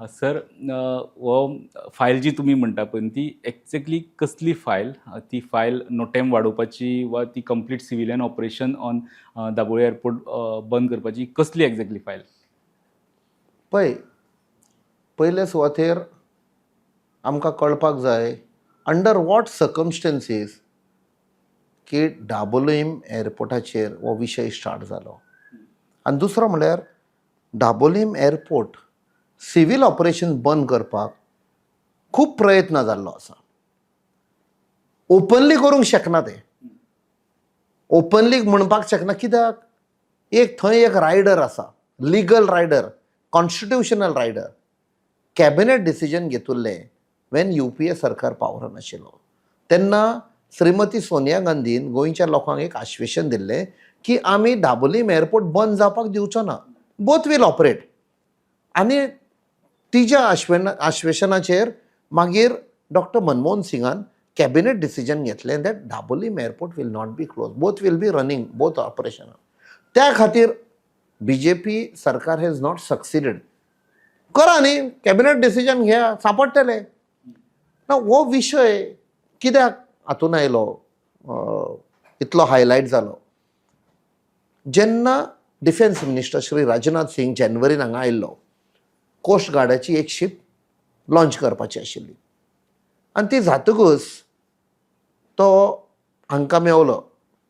Sir, हो file जी तुमी म्हणटा पळय, ती एक्झॅक्टली कसली फायल? ती फायल नोटेम वाडोवपाची वा ती complete civilian operation on Dabolim airport बंद करपाची? कसली एक्झॅक्टली फायल? पळय, पयले सुवातेर आमकां कळपाक जाय अंडर what circumstances की डाबोलीम एअरपोर्टाचेर हो विशय स्टार्ट जालो आनी दुसरो म्हळ्यार डाबोलीम एअरपोर्ट सिवील ऑपरेशन बंद करपाक खूब प्रयत्न जाल्लो आसा. ओपनली करूंक शकना ते, ओपनली म्हणपाक शकना. कित्याक? एक थंय एक रायडर आसा, legal rider, constitutional rider. Cabinet decision घेतिल्लें when UPA सरकार पावरान आशिल्लो, तेन्ना श्रीमती सोनिया गांधीन गोंयच्या लोकांक एक आश्वेसन दिल्लें की आमी दाबोलीम एअरपोर्ट बंद जावपाक दिवचो ना, बोथ वील ऑपरेट. आनी तिज्या आश्वेसनाचेर मागीर डॉक्टर मनमोहन सिंगान कॅबिनेट डिसिजन घेतलें that Dabolim airport will not be close, both will be running, both operation. त्या खातीर बीजेपी सरकार हॅज not succeeded. करा न्ही, कॅबिनेट डिसिजन घ्या, सांपडटले ना. हो विशय कित्याक हातून आयलो, इतलो हायलायट जालो? जेन्ना डिफेन्स मिनिस्टर श्री राजनाथ सिंग जानेवारीन हांगा आयिल्लो, कोस्ट गार्डाची एक शीप लॉंच करपाची आशिल्ली आनी ती जातकूच तो हांकां मेवलो.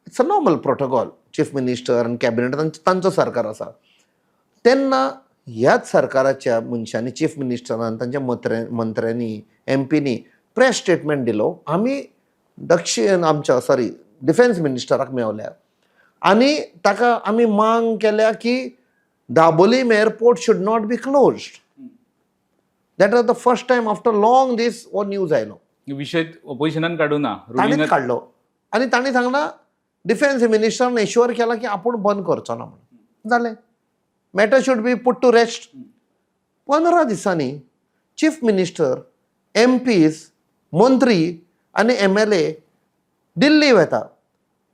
It's a normal protocol, chief minister आनी कॅबिनेट, तांचो सरकार आसा. तेन्ना ह्याच सरकाराच्या मनशांनी, चीफ मिनिस्टरान, तांच्या मंत्र्यांनी, एमपीनी प्रेस स्टेटमेंट दिलो, आमी दक्षीण आमच्या, सॉरी, डिफेन्स मिनिस्टराक मेवल्या आनी ताका आमी मांग केल्या की Dabolim airport should not be closed. That was the first time after long दीस हो न्यूज आयलो. विशय ऑपोजिशनान काडूं ना. ताणेच रुलिंगान काडलो आनी तांणी सांगलां, डिफेन्स मिनिस्टरान एश्युअर केला की आपूण बंद करचो ना म्हणून. जालें, matter should be put to rest. 15 दिसांनी चीफ मिनिस्टर, एमपीज, मंत्री आनी एमएलए दिल्ली वता,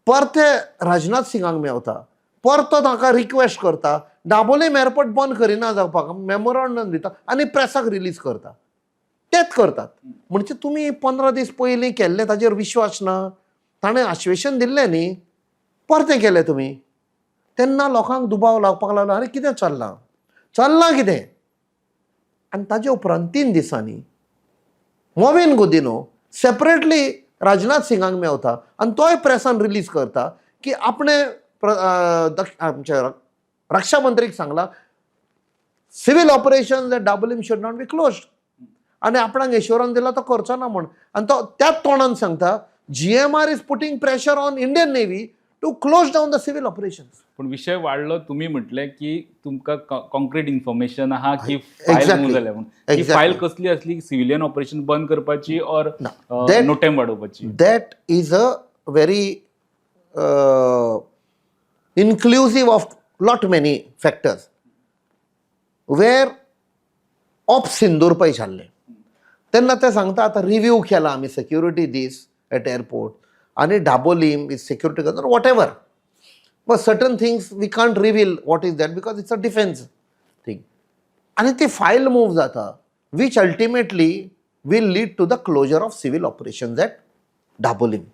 परते राजनाथ सिंगाक मेवता, परतो ताका रिक्वेस्ट करता दाबोलीम एअरपोर्ट बंद करिना जावपाक. मेमोरंडम दिता आनी प्रेसाक रिलीज करता. तेच करतात म्हणजे तुमी 15 दीस पयलीं केल्लें ताजेर विश्वास ना? ताणें आश्वेसन दिल्लें न्ही, परतें केलें तुमी. तेन्ना लोकांक दुबाव लागपाक लागलो, आरे, कितें चल्लां, चल्लां कितें? आनी ताजे उपरांत 3 दिसांनी मॉविन गुदिन्हो सेपरेटली राजनाथ सिंगाक मेवता आनी तोय प्रेसान रिलीज करता की आपणें आमच्या रक्षा मंत्रीक सांगलां, civil operation at Dabolim should not be closed आनी आपणाक एश्योरन्स दिला तो करचो ना म्हण. आनी तो त्याच तोंडान सांगता, GMR is putting pressure on Indian Navy to close down the civil operations. पण विशय वाडलो, तुमी म्हटलें की तुमकां कॉन्क्रीट इन्फॉर्मेशन आहा की फायल मूव जाल्या म्हणून. ती फायल कसली असली? सिव्हिलियन ऑपरेशन बंद करपाची ऑर ना. नोटेम वाडोवपाची? That is a very inclusive of lot many factors where op सिंदूर पळय जाल्लें तेन्ना ते सांगता, आतां रिव्यू केला आमी सेक्युरिटी दीस एट एअरपोर्ट आनी डाबोलीम is security, what ever, but certain things we can't reveal what is that because it's a defence thing. आनी ती फायल मूव जाता which ultimately will lead to the closure of civil operations at Dabolim.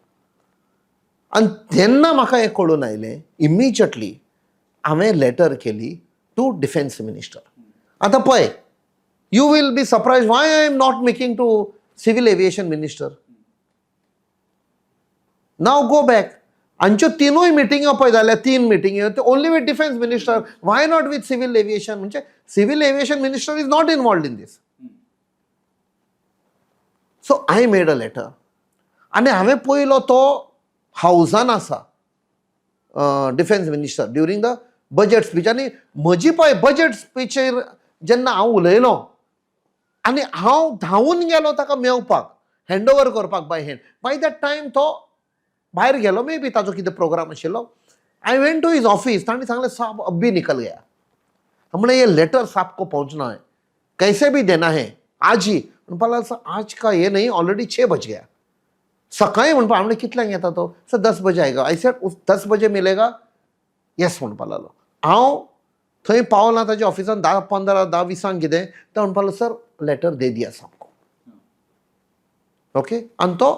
आनी तेन्ना म्हाका हें कळून आयलें, immediately हांवें लेटर केली टू डिफेन्स मिनिस्टर. आतां पळय, you will be surprise why I am not making to civil aviation minister. Now go back, हांच्यो तिनूय मिटिंग्यो पळय जाल्यार, तीन मिटिंग्यो त्यो only with defence minister. Why not with civil aviation? म्हणजे civil aviation minister is not involved in this. So I made a letter आनी हांवें पयलो, तो हावजान आसा defence minister during the budget speech. आनी म्हजी पळय, बजेट स्पिचेर जेन्ना हांव उलयलो आनी हांव धांवून गेलो ताका मेवपाक, हँड ओवर करपाक by hand, by that time तो भायर गेलो, मे बी ताजो कितें प्रोग्राम आशिल्लो. I went to his office. तांणी सांगलें, साहब अभी निकल गया. म्हणलें, ये लेटर साहब को पहुंचना है, कैसे भी देना है, आज ही. म्हणपाक लागलो, "सर, आज का ये नहीं, ऑलरेडी 6 बज गया." सकाळी म्हणपा. म्हणलें, कितल्यांक येता तो? सर, 10 बजे आएगा. I said, उस 10 बजे मिलेगा? येस म्हणपाक लागलो. हांव थंय पावला ताच्या ऑफिसान 10-15, 10-20 कितें, तो म्हणपाक लागलो, "सर, लेटर दे दिया सामको." ओके, आनी तो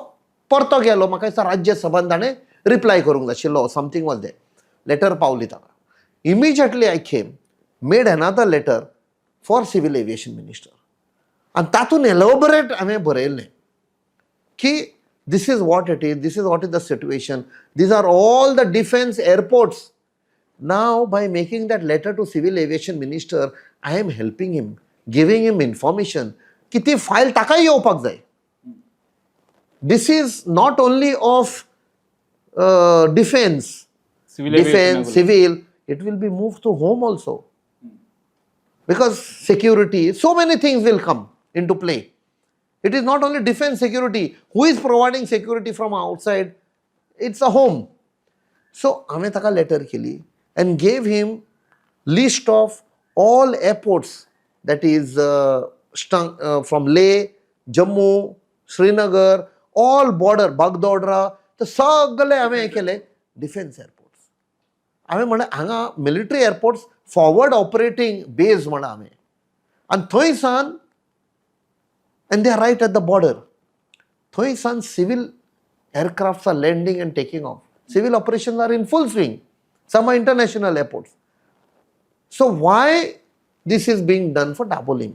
परतो गेलो. म्हाका दिसता राज्यसभान ताणें रिप्लाय करूंक जाय आशिल्लो, समथींग वॉज that. Letter पावली ताका. Immediately I came, made another letter for civil aviation minister आनी तातूंत एलोबरेट हांवें बरयल्लें की this is what it is, this is what is the situation, these are all the defence airports. Now, by making that letter to civil aviation minister, I am helping him, giving him information की ती file ताकाय येवपाक जाय. This is not only of defence. Civil. Defense, civil, it will be moved to home also. Because security, so many things will come into play. It is not only defense security. Who is providing security from outside? It's a home. So, हांवें ताका letter केली and gave him list of all airports, that is from Leh, Jammu, Srinagar, all border, Bagdogra, ते सगळे हांवें हें केले defence airports. हांवें म्हणलें, हांगा military airports forward operating base म्हणा हांवें, आनी थंय सान, and they are right at the border, थंय सान civil aircrafts are landing and taking off. Civil operations are in full swing. Some are international airports. So why this is being done for Dabolim?